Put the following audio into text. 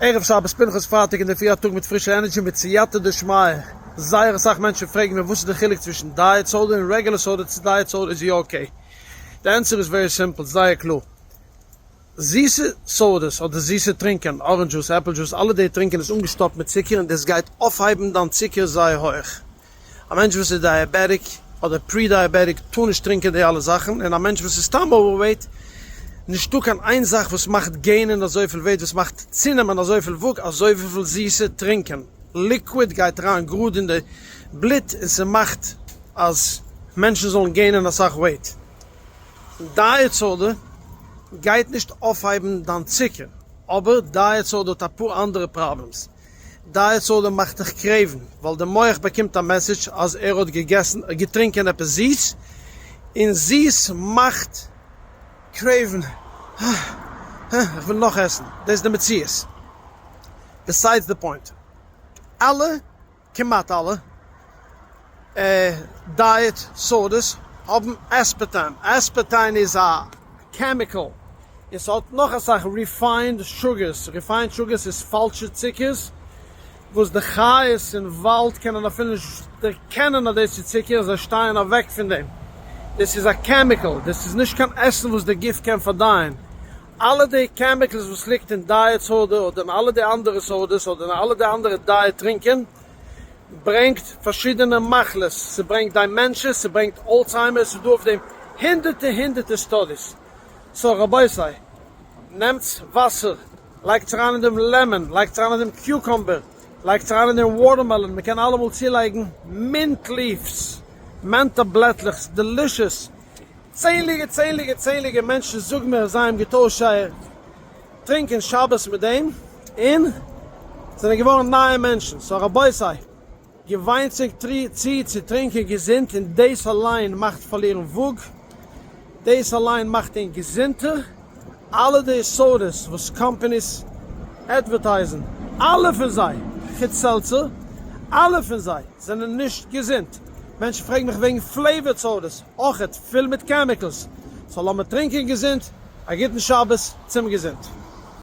ערב שבת פנחס פרייטאג אינדערפרי א טאג מיט פרישע energy מיט סייעתא דשמיא, זייער אסאך מענטשן פרעגן מיר וואס איז די חילוק צווישן diet soda און רעגולער soda צו diet soda איז יא okay, די ענטפער איז very simple זייער קלאר, זיסע sodas אדער זיסע טרינקען, orange juice, apple juice, אלע די טרינקען איז אנגעשטאפט מיט צוקער און דאס גייט אויפהייבן דיין צוקער זייער הויך. א מענטש וואס איז diabetic אדער pre-diabetic טאר נישט טרינקען די אלע זאכן, און א מענטש וואס איז סתם overweight, נישטא קיין איין זאך וואס מאכט gain ען אזויפיל weight, וואס מאכט צונעמען אזויפיל וואג, אזוי וויפיל זיסע טרינקען. liquid גייט אריין גראד אין די בלוט און ס'מאכט אז מענטשן זאלן gain ען אסאך weight. diet soda גייט נישט אויפהייבן דיין צוקער, אבער diet soda האט אפאר אנדערע problems. diet soda מאכט דיך crave ן, ווייל די מח באקומט א message אז ער האט געגעסן געטרינקען עפעס זיס, און זיס מאכט crave ן, איך וויל נאך עסן, דאס איז די מציאות. Besides the point. אלע, כמעט אלע, diet sodas האבן aspartame, aspartame איז א chemical און ס'האט נאך אסאך refined sugars, refined sugars איז פאלשע צוקערס וואס די חיות אין וואלד קענען אפילו נישט דערקענען אז דאס איז צוקער, זיי שטייען אוועק פון דעם, דאס איז א chemical, דאס איז נישט קיין עסן וואס די גוף קען פארדייען, אלע די chemicals וואס ליגט אין diet soda אדער אין אלע די אנדערע sodas אדער אין אלע די אנדערע diet טרינקען ברענגט פארשידענע מחלות, ס'ברענגט dementia, ס'ברענגט Alzheimer's, ס'איז דא אויף דעם הונדערטע הונדערטע studies, so רבותי, נעמטס וואסער, לייגטס אריין אין דעם lemon, לייגטס אריין אין דעם cucumber, לייגטס אריין אין דעם watermelon, מ'קען אלעמאל צולייגן mint leaves, מענטא בלעטלעך, ס'איז delicious, צענדליגע צענדליגע צענדליגע מענטשן זאגן מיר אז זיי האבן געטוישט זייער טרינקען שבת מיט דעם און זענען געווארן נייע מענטשן, so רבותי געוויינט זיך צו צו טרינקען געזונט און דאס אליין מאכט פארלירן וואג, דאס אליין מאכט ענק געזונטער, אלע די sodas וואס companies advertise ן, אלע פון זיי, חוץ seltzer, אלע פון זיי זענען נישט געזונט, מענטשן פרעגן מיך וועגן flavored sodas, אויכעט פול מיט chemicals, so לאמיר טרינקען געזונט, א גוטן שבת, צום געזונט.